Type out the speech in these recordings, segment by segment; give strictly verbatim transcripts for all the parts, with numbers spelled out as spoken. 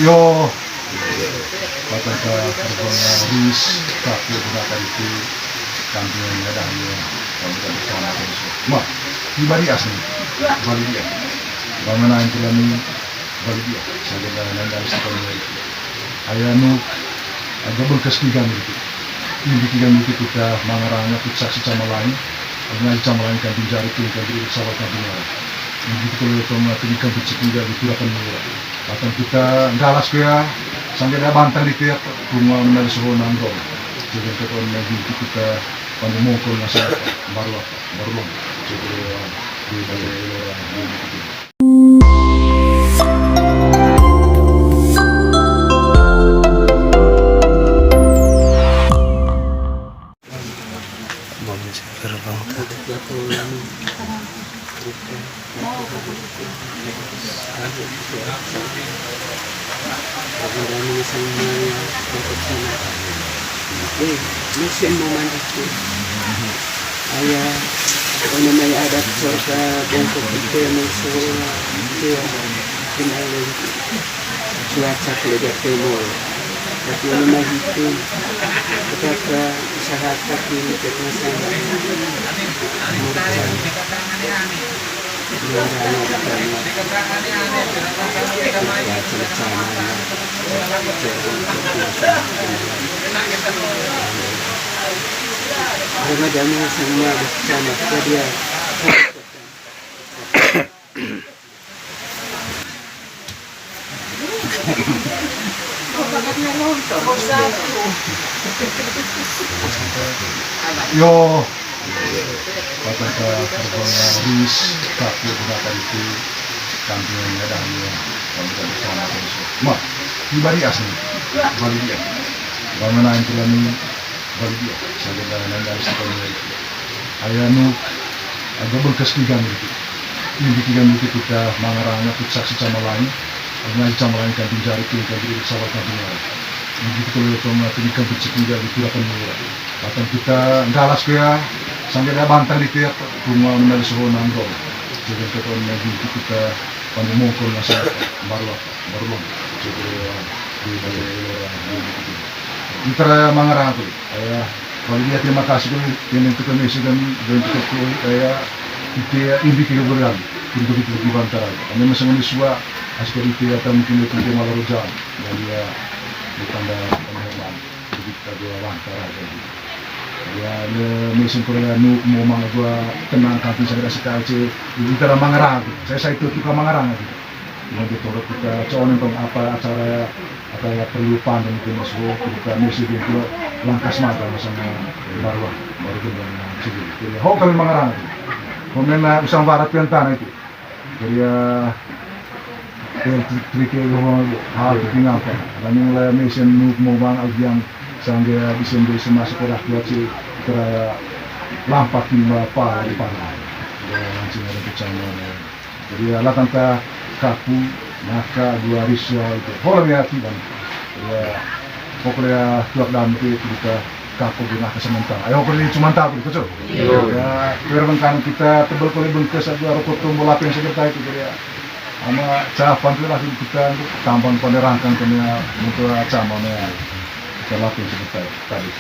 Yo, patata karbon ris, kaku guna tadi tu, kambing ada ni, kami tadi sama tu. Wah, pribadi asli, balik dia. Bamana yang kami balik dia, saya dah nanya dari sekolah. Ayah nu, ada berkas tiga ni tu. Ini tiga ni tu kita mangarang, kita saksi sama lain. Dengan sama lain kambing jari tu, kambing sawal kambing orang. Ini tu kalau sama tu ikan kecil tiga di kurapan ni. Atau kita galas ke ya, sampai ada bantang di tiap rumah menang suruh nangkong. Jadi kita orang lagi kita pandai mongkol masalah baru apa, baru lom. Jadi, eh, di balik orang, di balik. Bom si gerbang tadi. Eh, mesin mau mandi tuh. Ayah, ono mai adat sorga bongkok ite, meso, ite, kenal. Cuaca keledai timur. Tapi anu mah hitu. Kata usaha kaki ini kekerasan. Murka. Murka, murka. Murka, sama-sama. Remaja semua bersama. Jadi ya. Yo, patata karbon ris, kaku guna tadi tu, kambing ada ni, kami tadi sama tu. Wah, pribadi asli, balik dia. Bamana yang kami balik dia, saya dah nanya dari sekolah. Ayah nu, ada berkas tiga ni tu. Ini tiga ni tu kita mangarang, kita saksi sama lain. Dengan sama lain kambing jari tu, kambing sawal kambing orang. Ini tu kalau sama tu ikan kecil tiga di kurapan ni. Atau kita galas ke ya, sampai ada bantang di tiap rumah menang suruh nangkong. Jadi kita orang lagi kita pandai mongkol masalah baru apa, baru lom. Jadi, eh, di balik orang, di balik. Antara mangarang tu. Ayah, balik dia terima kasih kami, yang itu kami sudah, dan itu kami, ayah, ite, ini kita berang, untuk itu di bantara. Kami masih manusia, asal ite atau mungkin itu dia malah rojang, dan dia ditambah pengalaman, jadi kita dia bantara, jadi. Ya, ne, mesin Korea nu, mau mang gua tenang, tapi saya rasa kayak, saya itu tukang mangarang, gitu. Yang betul kita, coba nonton apa acara, apa ya, perlu pandang itu masuk, kita mesti itu langkas mata sama baru, baru itu yang sini. Jadi, ho kami mangarang. Komen, eh, usang barat yang tanah itu. Jadi, eh, el tri-, trike gua mau hal itu ngapa. Dan yang lain mesin nuk mau bang agian sangga bisa beli semasuk orang tua sih, kira lampat timba apa di parah. Ya, langsung ada kecamatan. Jadi, ala tanta kaku, naka, dua risa, itu. Hola, ya, tiban. Ya, pokoknya, tuak dam itu, kita kaku, di naka, sementara. Ayo, pokoknya, cuma tahu, gitu, Cok. Iya. Ya, biar bengkan kita tebel kali bengkes, satu arah potong bola peng seperti itu, jadi, ya. Ama, capan itu lah, kita tambang pada rangkang, kena, untuk sama, ya. Kita lapin seperti tadi.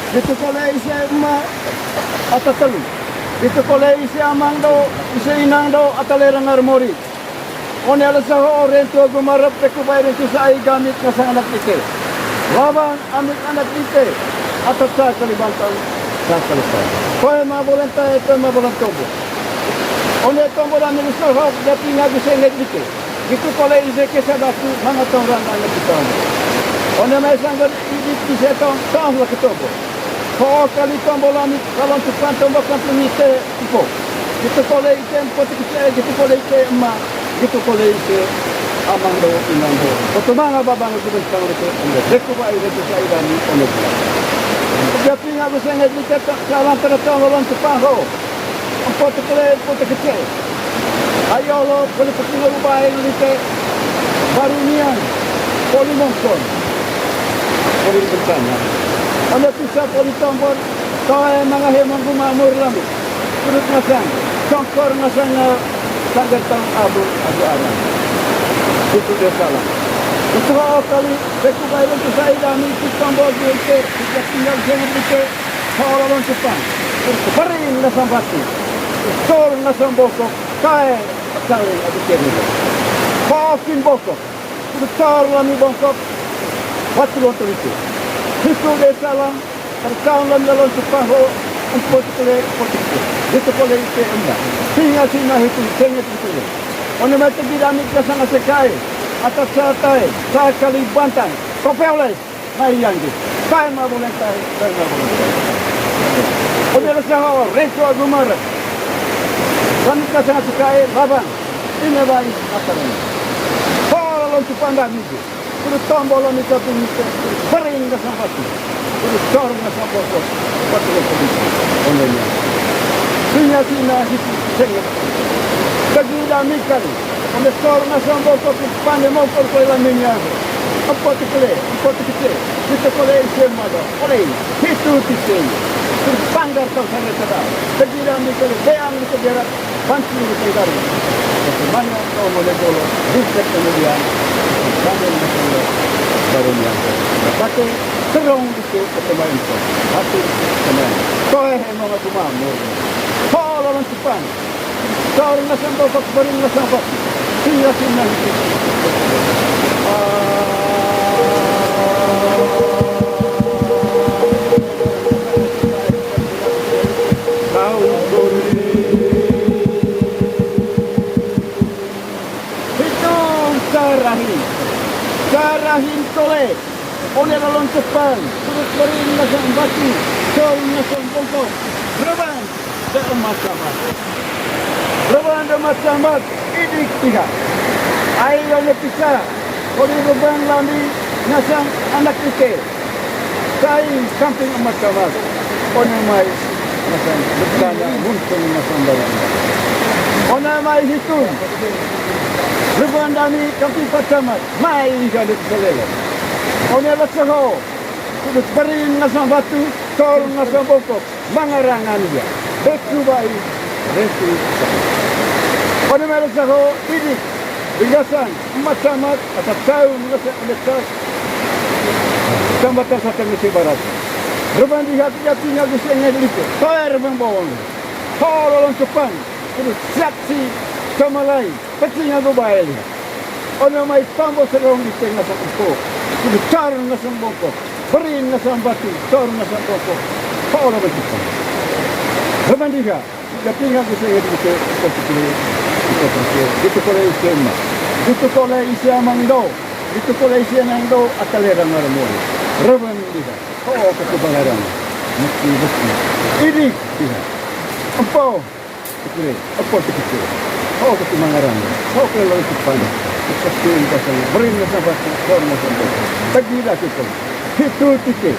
Ditu kole ise ema ata telu. Ditu kole ise amang do, ise inang do, ata lereng armori. One ala saho oren tua gumarep peku bai ren tusa ai gamit ngasang anak ite. Lawan amit anak ite, ata cakali bantang, cakali sai. Koe ma bolen tae, koe ma bolen tobo. One tombo dan milis nol hok, dati ngagu sengit dike. Gitu kole ise kesa datu, manga tong rang anak kita. One mai sanggon idit ise tong, tong la ketobo. Ho kali tombo lami, kalon tukan tombo kampung ite, ipo. Gitu kole ite, empo tiki ite, gitu kole ite, ema. Gitu kole ise amang do inang do. Koto manga babang ku bentang leke ende. Deku bai deku sa idami ende. Dia pinga ku senge di kata salam tada tong lolon Jepang ho. Empo tekele, empo tekece. Ayo lo, poli petingo rubai lite. Baru nian. Poli mongkon. Poli bencana. Ende pisa poli tombor. Toe manga hemong gumamur lami. Turut ngasang. Songkor ngasang, eh, sanggar tong abu, abu arang. Itu dia salah. Itu kali, deku bai lente sa idami, itu tombor lente, itu tinggal jangan lente. Solo lon Jepang. Terus baring ngasang batu. Sor ngasang bokok. Kae, kae, abu kiri. Kokin bokok. Terus sor lami bokok. Batu lontor itu. Itu dia salah. Terkaun lon lolon Jepang ho, empo tekele, empo tekele. Itu kole ite enda. Singa sina hitu, senge tekele. One mai tegi dami kasa ngase kae. Atas satai, sakali bantang. Kope oleh, mai yang di. Kae ma boleh kae, kae ma boleh kae. One rasa ho, reso agumar. Kami kasa ngase kae, labang. Ine bai, atas. Ho, lolon Jepang dami. Terus tombol ni satu meter, baring ngasang batu. Terus dorong ngasang bokok, batu bokok itu. Online-nya. Singa sina hitu, sengit. Tegi dami kali. One dorong ngasang bokok, pande mokor kue laminya. Empo tekele, empo tekece. Kita kole isi mada. Oleh, hitu tise. Terus panggar tau sana sada. Tegi dami kali, beang di kejaran. Bantu di Tenggaru. Semuanya kau boleh dulu. Riset kemudian. Sambil masuk baru yang pakai terong itu ke pemain. Satu pemain. Kau eh, emang aku mamur. Kau lawan Jepang. Kau orang ngasih bokok, baru ngasih apa? Singa, singa. Ah. Tahu. Hitu Carahin. Carahin kole. One lolon Jepang. Terus baring ngasang batu. Terus ngasang bokok. Reban. Dah emas sabar. Reban dah emas sabar. Idik tiga. Ayo ne pisa. Kode reban lami ngasang anak ite. Sai kamping emas kamar. One mai masang, bertanya muncul masang baru. One mai hitung. Reban dami kamping pacamat. Mai gaduh selele. One leseho. Kudut baring ngasang batu, tol ngasang bokok. Mangarangan dia. Beku bai. Beku. One mai leseho. Idik. Bigasan. Macamat. Ata tahu ngasang dekat. Tambah tersate mesti barat. Reban di hati-hati ngagus engel itu. Toer bang bawang. Tol lolong Jepang. Kudut siap si kamalai. Pecing aku bae. One mai tambo serong di tengah sang empo. Kudut car ngasang bokok. Baring ngasang batu. Car ngasang bokok. Tol lolong Jepang. Reban di ha. Tapi ngagus engel itu. Itu kole. Itu kole isi emak. Itu kole isi amang do. Itu kole isi amang do. Akalera marmoi. Reban di ha. Oh, kaki balarang. Mesti, mesti. Ini, iya. Empo. Kecil. Empo kecil. Oh, kaki mangarang. Oh, kalau itu pandai. Kecil, kacang. Beri nasa batu. Kau nasa batu. Tagi dah kita. Itu titik.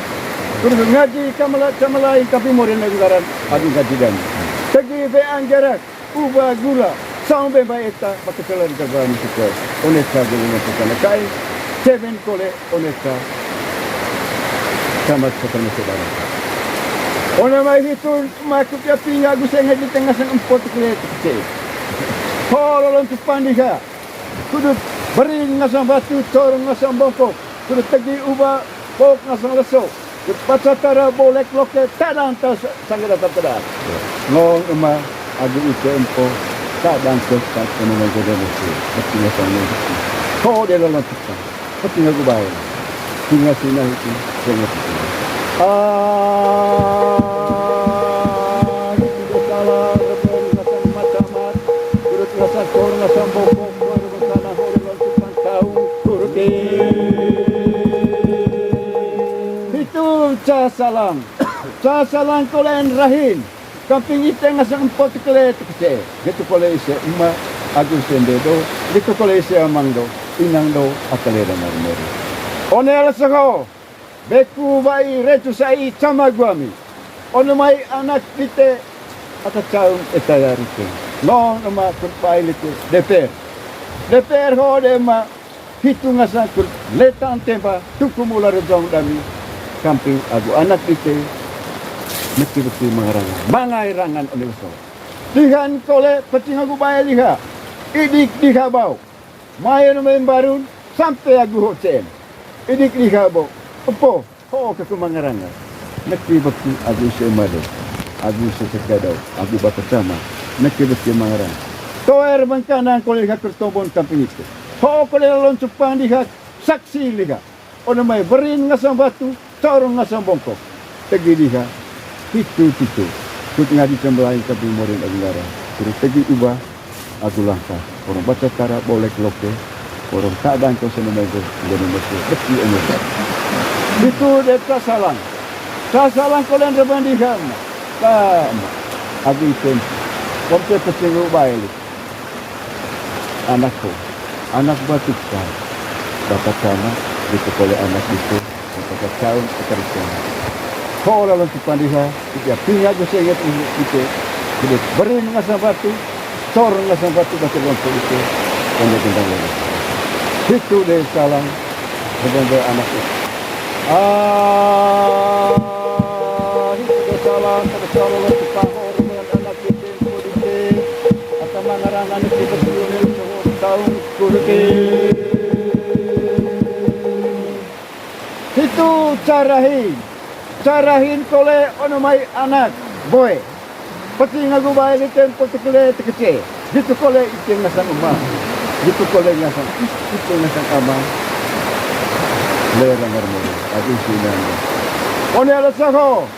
Terus ngaji kamala, kamala, tapi morin anggaran. Aduh, ngaji dan. Tagi be anggaran. Uba gula, sampe ba eta, paketelan terbang suka, oneka gulung suka nekai, cemen kole, oneka, sama suka nekai barang. Ona mai hitu, maku pia pinga gusenge di tengah sang empo tukule tukule. Ho lolon tu pandiha, kudut bering ngasang batu, torong ngasang bongkok, kudut tegi uba, bok ngasang leso. Paca tara bolek loke tadang ta sa-, sanggara ta tadang. Ngong ema agi ite empo tadang ke ta penonong gede musi. Betina sang musi. Ko de lolong kita. Betina ku bae. Singa sina itu. Singa sina. Ah, itu salah. Rebon ngasang macamat. Urut ngasang kor ngasang bokok. Kor ngasang hore lolong kita. Tahu. Urut. Itu ca salang. Ca salang kolen rahin. Kamping ite ngasang empo tukule tukuse. Getu kole ise uma. agu ise ende do, nggituko le ise amang do, inang do, ata le rangar mori. One ala saho, beku, wai, retu, sai, cama agu ami. One mai anak dite, ata caung eta ya rite. Nong ema kut wai lite, deper. Deper ho de ema, hitu ngasang kut letan temba, tuku mula rejong dami. Kamping agu anak dite, meti beti mangarangan. Mangai rangan one uso. Dihan kole pecing agu bae liha. Idik diha bau. Mayon main barun, sampe agu ho cem. Idik diha bau. Empo, ho ke kumangaranga. Neki beki agu ise made. Agu ise sekadau. Agu baka cama. Neki beki mangaranga. Toer bangkanang kole ha kertombon kamping ite. Ho kole lalon cupang diha. Saksi liha. One mai berin ngasang batu, corong ngasang bongkok. Tegi diha, hitu titu. Kut ngadi cembelain kabing morin agu ngara. Kuru tegi uba, agu langka. Orang baca tara bolek loke. Orang tak dangko sene mego, gene mego. Beti ene. Hitu de casalang. Casalang kolen reban diha ma. Ba, ma. Agu iten. Kompe pesing uba eli. Anakku, anak batu ka, bapa cama, nggituko le anak dite, bapa caung, bapa cama. Ho lalon cupang diha, tiga pinga gu senget ite, gede berin ngasang batu, cor ngasang batu, batu lompok ite, kondo gendang lele. Hitu de salang, gendang de anak ite. Ah, hitu de salang, kada salang lalon cupang ho, rumen anak ite. Ata mangarangan ite berdua soho taung kurti. Hitu carahin. Carahin kole ono mai anak boe. Peti ngagu bae di tempo tekele tekece. Gitu kole ite ngasang uma. Gitu kole ngasang is, ite ngasang ama. Lerang harmoni. Aduh, sinanda. One ala saho.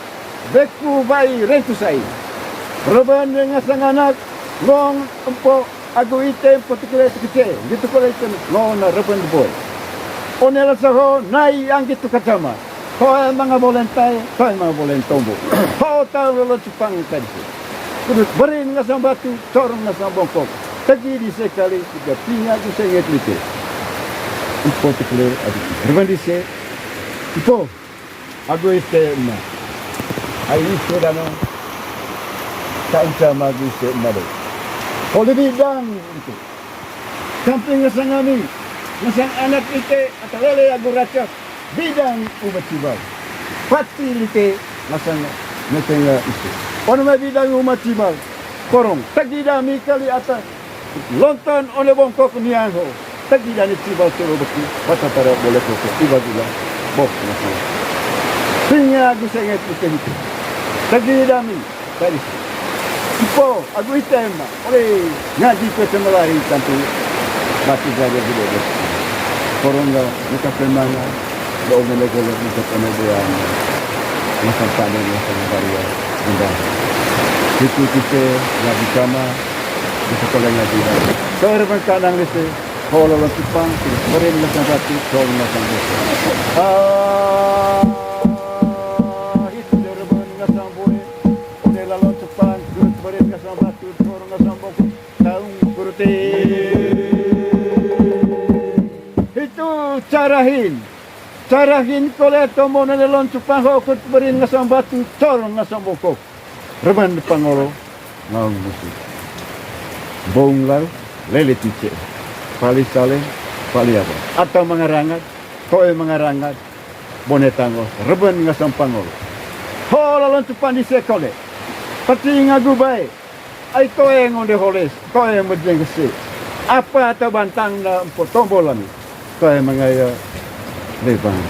Beku wai rentu sai. Reben ngasang anak, ngong empo agu ite empo tekele tekece, gitu kole ite ngona reben boy. One ala saho, nai anggi tu kacama. Toe manga bolen tae, toe manga bolen tombo. Ho tau lolo cupang tadi. Kudut berin ngasang batu, corong ngasang bongkok. Tegi di sekali, tiga pinga tu senget lite. Empo tekele, aduh, reben di se. Empo. Agu ite ema. Ai ite dano. Ka ucama agu ite ema do. Kole bidang ite. Samping ngasang ami. Ngasang anak ite ata lele agu racak. Bidang uma cibal. Pati lite ngasang ngasang ite. Ono mai bidang uma cibal. Korong. Tagi dami kali ata. Lonton one bongkok niang ho. Tagi dani cibal tero beki, bata tara bolek loke, iba gula, bok nasi. Pinga gu senget ite hitu. Tagi dami, tadi. Ipo, agu ite ema, ole, ngaji kue semelai tantu. Batu gade gede bos. Korongga, muka pemanga, do mele golo, muka pene doang. Makan tane, makan baria, bunda. Hitu kite, ngaji kama, Bisa kole ngaji dong. Sore bangkanang lise, holo lo cupang, terus beren ngasang batu, sore ngasang batu. Ah, itu jore beren ngasang bue, one lalon cupang, terus beren ngasang batu, sore ngasang batu, taung kuruti. Itu carahin. Carahin kole tombo nene lon cupang ho kut beren ngasang batu, sore ngasang batu. Reban de pangolo, ngaung musi. Bong lau, lele tice. Pali saleng, pali apa. Ata mangarangat, toe mangarangat, bone tanggo, reban ngasang pangolo. Ho lalon cupang di sekole. Pati ngagu bae. Ai toe ngonde holes, toe mejeng kesi. Apa ata bantang na empo tombo lami. Toe mangaya lebang.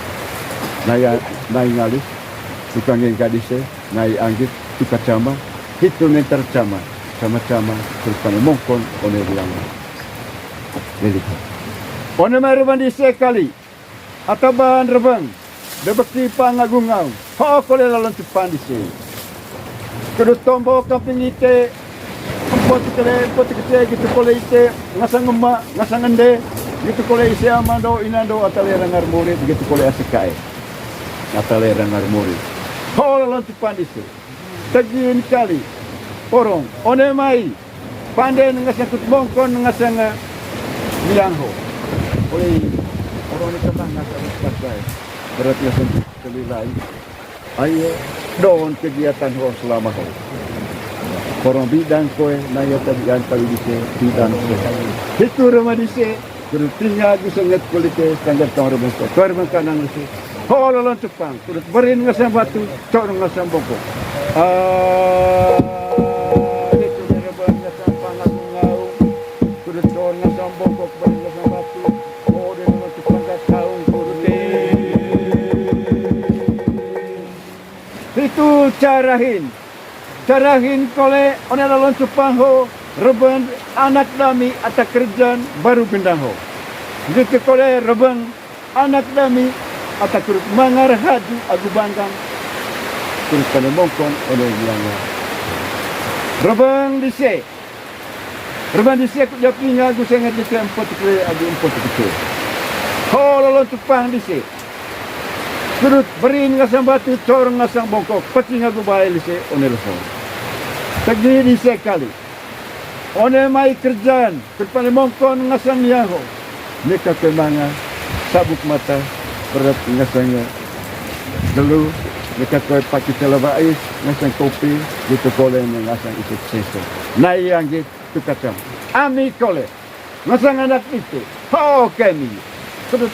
Naya, nai ngalih, tukang gadise, nai anggit, tuka cama, hitu nenter cama, cama-cama, terus kami mongkon, one bilang. Lelika. One mai reban di sekali. Ataban rebeng, de beki pangagungan, ho kole lalon cupang di se. Kudut tombo kamping ite, empo tekele, empo tekece, gitu kole ite, ngasang ema, ngasang ende, gitu kole ise amando, inando, ata le rangar murid, gitu kole asekae. Ata le rangar murid. Ho lalon cupang di se. Tegin kali, porong, one mai. Panden ngasang kut mongkon ngasang, eh, liang ho. Oi, orang ni tenang ngasang pakai. Berat ngasang kelilai. Ayo, don kegiatan ho selama ho. Orang bidang koe, naya tabian kali dise, bidang koe. Hitu rumah dise, Kudut tinga gu senget kulite, sanggar tong rebeng, tong rebeng kanang lisi. Ho lolon cupang, kudut berin ngasang batu, cor ngasang bongkok. Ah, itu rebeng ngasang pangagung-agung, kudut cor ngasang bongkok, berin ngasang batu. Ho de lolon cupang kat kaung kudut. Itu carahin. Carahin kole one lolon cupang ho, rebeng anak dami ata kerjaan baru gendang ho. Gitu kole rebeng anak dami ata kudut mangar haju agu banggang. Kudut pane mongkon one liang ho. Rebeng dise. Rebeng dise kut japinga gu senget dise empat kle agu empat kle. Ho lolon cupang dise. Kudut berin ngasang batu, cor ngasang bongkok, pecing agu bae lise one leso. Tegi dise kali. One mai kerjaan, kut pane mongkon ngasang liang ho. Neka koe manga, sabuk mata, berat ngasang delu, neka koe paki tela bais, ngasang kopi, gitu kole ne ngasang isuk sese. Nai anggit, tu kacang. Ami kole. Ngasang anak ite. Ho kemi. Kudut.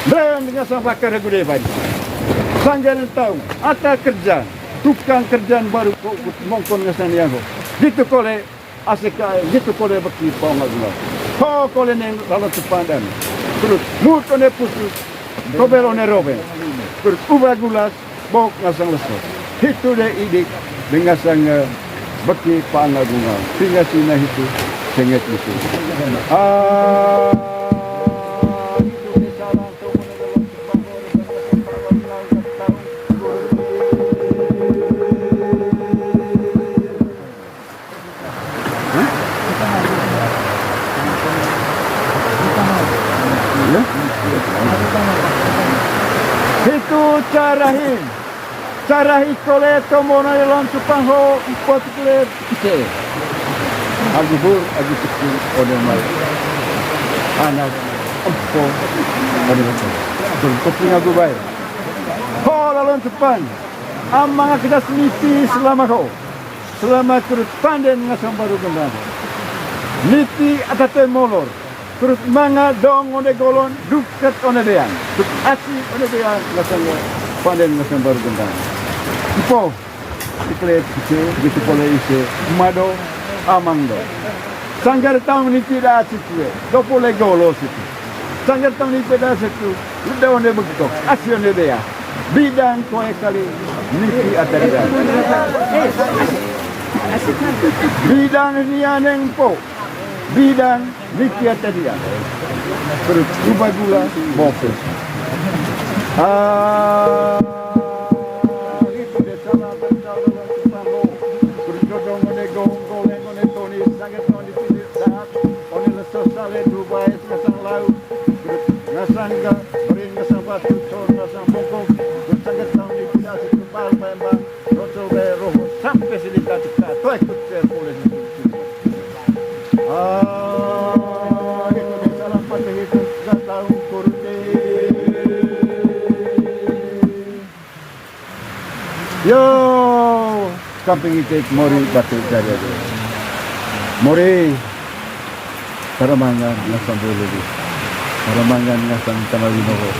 Dan ngasang bakar gude bari. Sanggar taung. Ata kerjaan. Tukang kerjaan baru ko kut mongkon ngasang liang ho. Gitu kole. Asik kae. Gitu kole beki paung agung. Ho kole neng lolon cupang dan. Kudut. Mut one pusu. Tobel one robe. Kudut. Uba gulas. Bok ngasang leso. Hitu de idik, de ngasang, eh, beki pangagungan. Pinga sina hitu, senget hitu. Ah, hitu de salah. Hah? Ya? Hitu carahin. Carahi kole tombo na lolon cupang ho, empat kle ite. Agu bur, agu cukung, one mai. Anak, empo, one mai. Terus kopi ngagu bae. Ho lolon cupang. Amang aku das miti selama ho. Selama kudut panden ngasang baru gendang. Niti atate molor. Kudut manga dong one golon, duket one beang. Kudut asi one beang, ngasang panden ngasang baru gendang. Empo, ikle ise, gitu kole ise, mado, amang do. Sanggar taung niti da asi kue, do pole golo situ. Sanggar taung niti da asi tu, udah one begitu, asi one beang. Bidang koe kali, niki ata bidang. Bidang ni aneng po. Bidang niki ata dia. Terus ubah gula, bopes. Ah, itu desa lah, bangsa lah, bangsa lah. Terus jodong ngone gong, goleng ngone toni, sangat toni pilih saat. One leso sale Dubai, ngasang lau. Ngasang ga, berin ngasang batu, cor ngasang bongkok. Sanggar taung niki da asi tu bal Palembang. Roco be roho sampe silika cipta, toek kut ser pole. Ah, itu di salah pate itu, gak tahu kurute. Yo, kamping ite mori batu jari aja. Mori, taramangan ngasang bulu. Taramangan ngasang tanah linoho.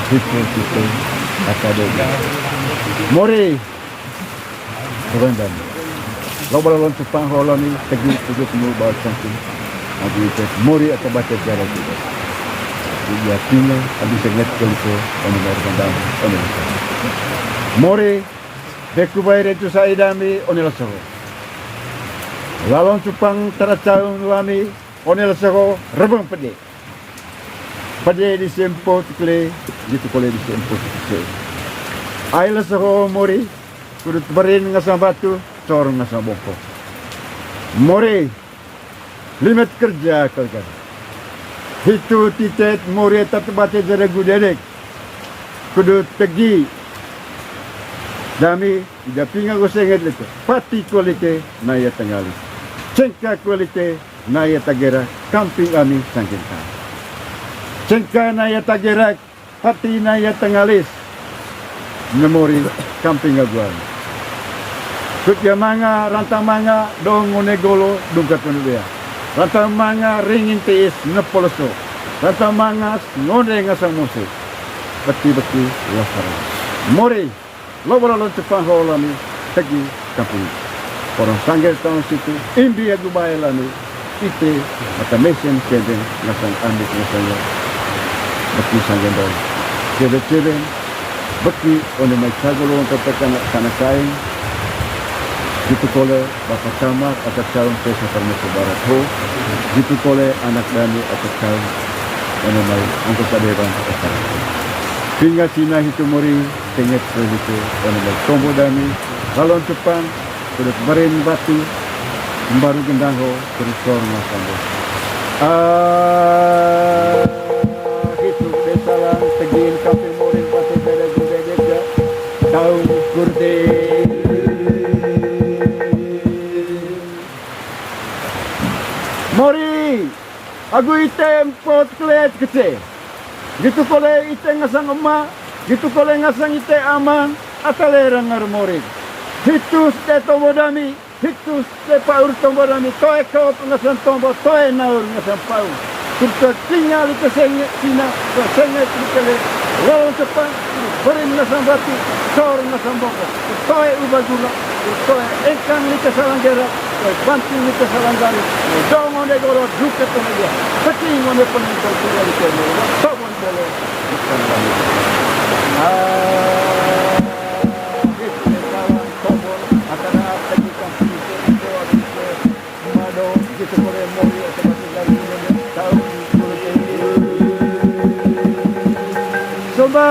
Hitu, hitu, akade. Mori, Rebendan. Lo bala lon cupang ho loni tegi tujuh mulu bawa cangkung. Agi ite mori ata bate jara juga. Iya tinga agi senget kelise, oni rebendan, oni. Mori, beku baire tu saidami, oni leso ho. Lalon cupang taracaung lami, oni leso ho, rebeng pede. Pade di sempo tikle, gitu kole di sempo tikle. Ai leso ho mori, kudut berin ngasang batu, cor ngasang bongkok. Mori, limet kerja kerja. Hitu titet mori tat bate jara gudedek. Kudut tegi. Dami, ida pinga gosenget lete. Pati kualite, naya tengali. Cengka kualite, Nai ata gerak, kamping ami sangkin ta. Cengka nai ata gerak, hati nai ata ngalis. Ne mori kamping aguan. Kut ya manga, ranta manga, dong one golo, dungkat one bea. Ranta manga, ringin tiis, nepo leso. Ranta manga, ngonde ngasang musik. Beki-beki, lasar. Mori. Lobo lalon Jepang ho lami, tegi kampung. Orang sangger taon situ, imbi agu bae lami, ite, mata mesen kedeng, ngasang andik ngasang ya. Beki sanggen doi. Kebe-keben, beki, one mai sago lowong tata kana, kana kain. Gitu kole, Bapa Camat, ata caun, Desa Termasuk Barat ho. Gitu kole, anak dani, ata caun, one mai, anggota dewan, ata. Pinga sina hitu mori, Tenget pelite, one mai tombo dami, lalon Jepang, kudut barin bati, mbaru gendang ho, kudut sor ngasang bo. Ah, hitu besalang, tegin, kape morin, pate, bere, gede, gede, taung, kurde. Mori, agu ite empot klet kece. Gitu kole ite ngasang ema, gitu kole ngasang ite amang, ata lerang ngar morik. Hitu ste tombo dami, hitu ste paur tombo dami, toe kop ngasang tombo, toe naur ngasang paur. Kurta tinggal ite senge, sina, senge ite le, lolong cepat, berin ngasang batu, sor ngasang bongkok, toe uba gula, toe engkang ite salang gerak, toe banting ite salang garis, dong onde golo, duket onde dia, kecing onde pening, kau tinggal ite le, tobon Somba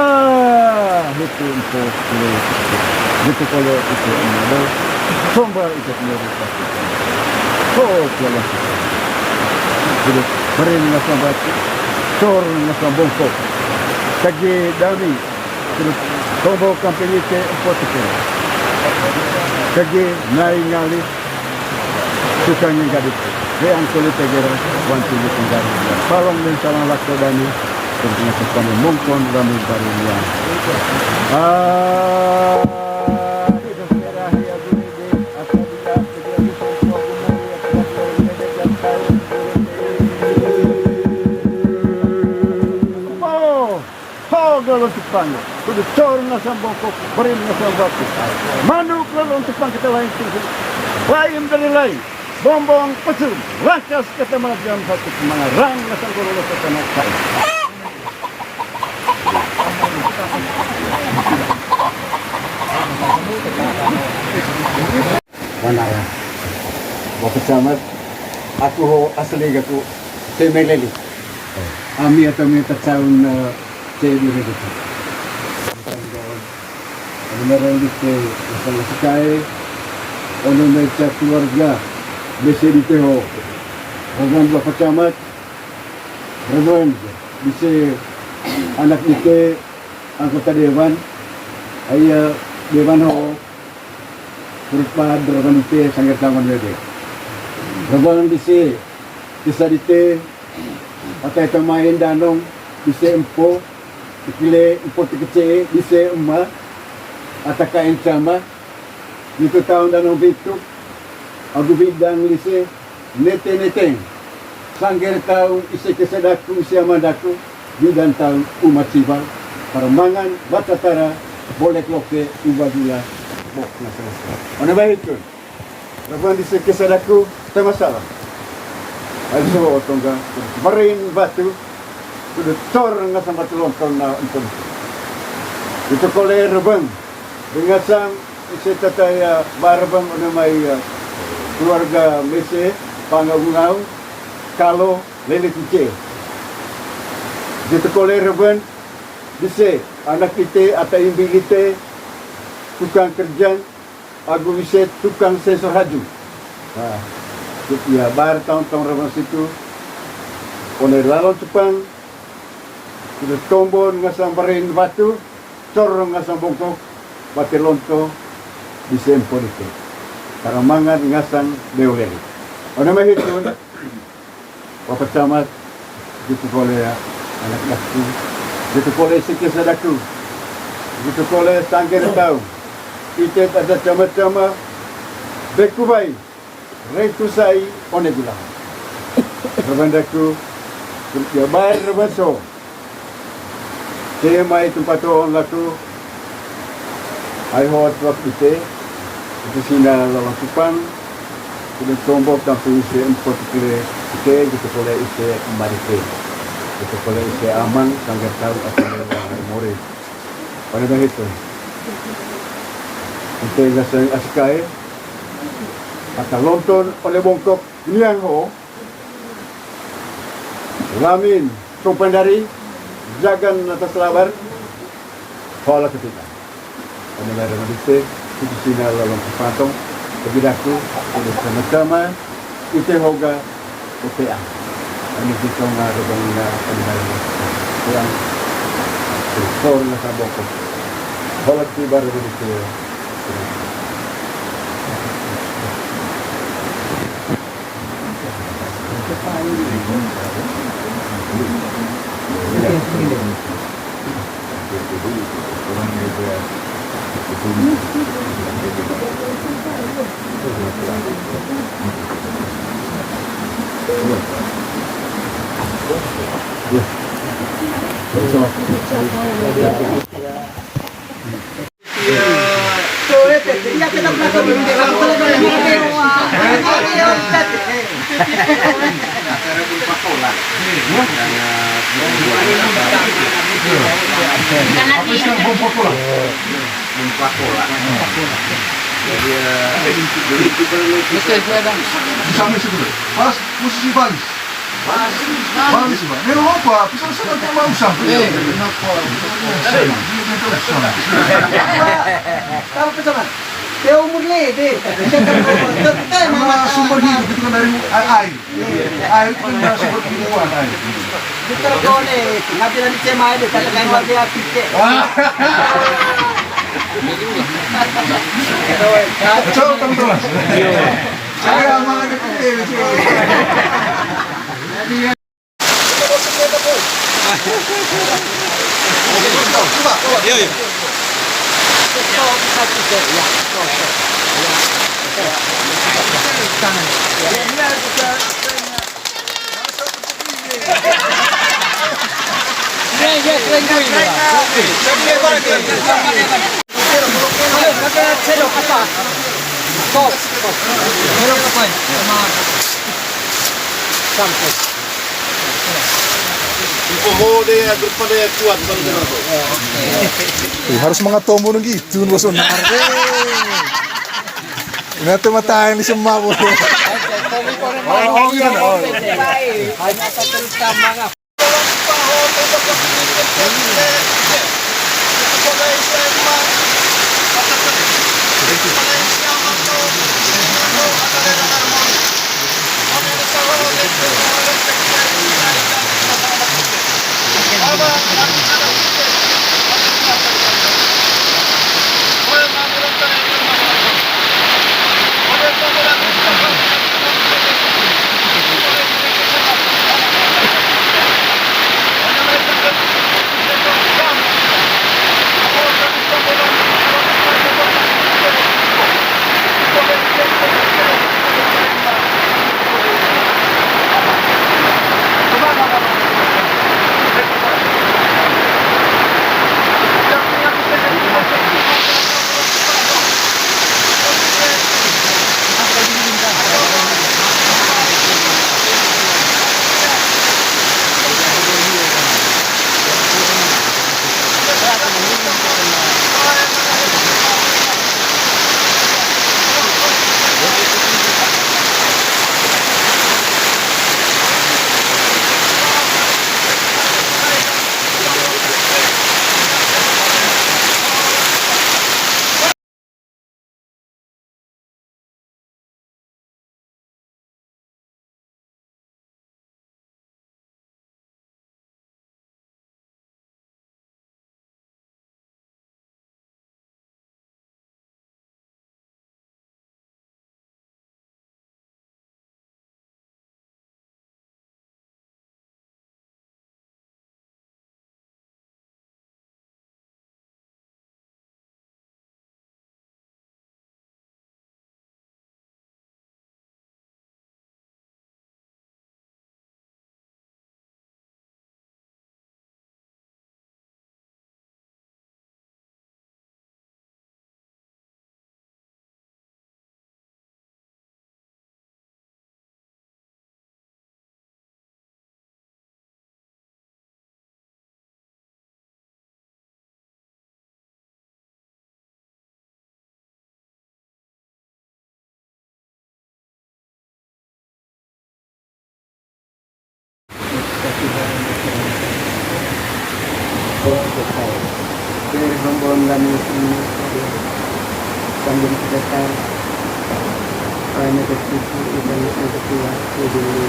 hitu empo kule, gitu kole itu emado. Somba itu kule. Oh, kialah. Jadi, beri ngasang batu, sor ngasang bongkok. Kage dami, terus tombo kamping ite empo tekere. Kage nai ngali, tukang yang gadis. Reang kulit tegera, wanci di tenggara. Palong dan salang lako dami, terus ngasih kami mongkon dami baru nian. Ah, hidup merah ya guru di, asal di, asal di, asal di, asal di, asal di, asal di, asal di, Ho, lolong Jepang. Kudu cor ngasang bongkok, berin ngasang batu. Manuk lolong Jepang kita lain tuh. Lain dari lain. Bombong pecun. Lakas kata malam jam satu, mangarang ngasang golo lo kata nak kain. Wanara. Wa Kecamatan, aku ho asli gaku Temeleli. Ami atau mi tacaun, eh, cewek gitu. Beneran gitu, masalah sekai, ono meja keluarga, bese di teho. Reban Wa Kecamatan, reban, bese anak ite, anggota dewan, aya dewan ho, terus pa reban ite sanggar tangan wede. Reban bese, desa dite, atai tamain danong, bese empo, ikile empo tekece, bese ema, ataka encama, nitu taun danong bitu, agu bidang lise, nete-neteng, sangger taung ise kese daku, ise ama daku, bidan taung umat sibar, parmangan, batatara, bolek loke, ubadula, bok, na selesai. One baik tu. Reban dise kese daku, tama salam. Aiso otongga, berin batu, kudu cor ngasang batu lontong na empun. Itu kole reban, dengasang, ise tata ya, barebang ona mai ya, keluarga mese, panga gunau, kalo, lele tice. Jete kole reben, bise, anak ite, ata imbi ite, tukang kerjang, agu bise, tukang sensor haju. Nah, ya, bar taun-taun reben situ, one lalo Jepang, kudu tombon ngasang berin batu, cor ngasang bongkok, bate lonto, disempo dite. Karamangan ngasang beolele. One mai hitun, Wapatamat, gitu kole ya, anak daku, gitu kole sikis daku, gitu kole sangger tau, ite ada cama-cama, beku bai, retu sai, one gila. Reban daku, ya bai reban so. Te mai tempat on laku, ai hoat wak ite, ite sina lawan kupang, kuda tombok tampung ise empot kile, ite gitu kole ise marite, gitu kole ise amang, sanggar tau asal dari more. Pada dah itu. Ite gasang asikai, ata lonton oleh bongkok, niang ho. Lamin, sopan dari, jagan atas labar, hola ketika. Kami lara nabite, itu sina lalong kepantong, bagi daku, udah sama-sama, ite hoga, O P A. Kami kita ngarubang na, kami lara nabite, yang, kor na saboko. Hola ketika baru nabite. Apa sih, bom pokola? Bom pokola. Jadi, eh, jadi itu perlu. Bisa, bisa, dong. Bisa, bisa, dulu. Pas, posisi baris. Baris, Pak. Ini apa? Bisa, bisa, nanti mau usang. Eh, kenapa? Tahu pesanan? Ya, umur lede. Sama sumber hidup itu kan dari air. Air. Air itu kan dari sumber kehidupan, air. Di telepon, eh, nanti, nanti saya main deh, kata kayak luar biasa, cek. Wah. Coba, teman-teman. Saya aman aja, oke, oke. Iya, iya. Iya, iya, keren juga. Ayo, kakak, cedok, kakak. Stop. Cedok, kakak. Sampai. Ih, harus manga tombo nang gitu, bos, onar. Ini tuh mata yang disemak, bos. Oh, oh, gitu, oh. Rombongan kami ini sambil kita tahu, eh, negatif itu dan negatif itu dulu.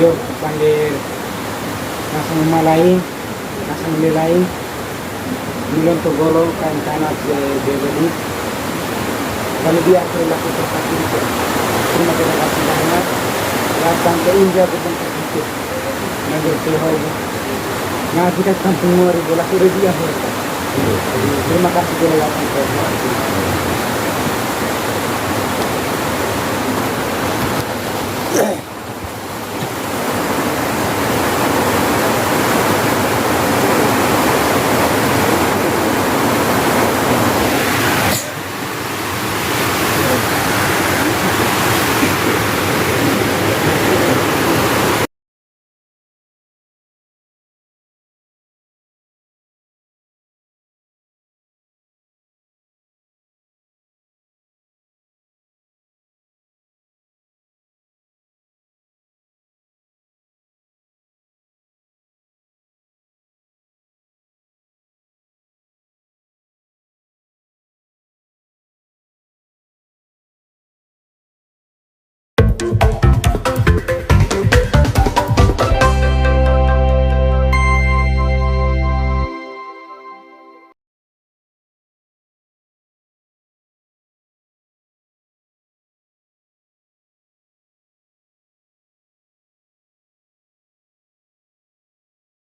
Yo, sambil langsung mulai. Kasang nilai, milon to golo, kain tanah, eh, bebeli. Kalau dia perilaku seperti itu, terima kasih banyak. Datang ke India, bukan ke situ. Ngambil ke Hobo. Nah, kita kampung Mori, bola sudah dia, Hobo. Terima kasih, bola, datang ke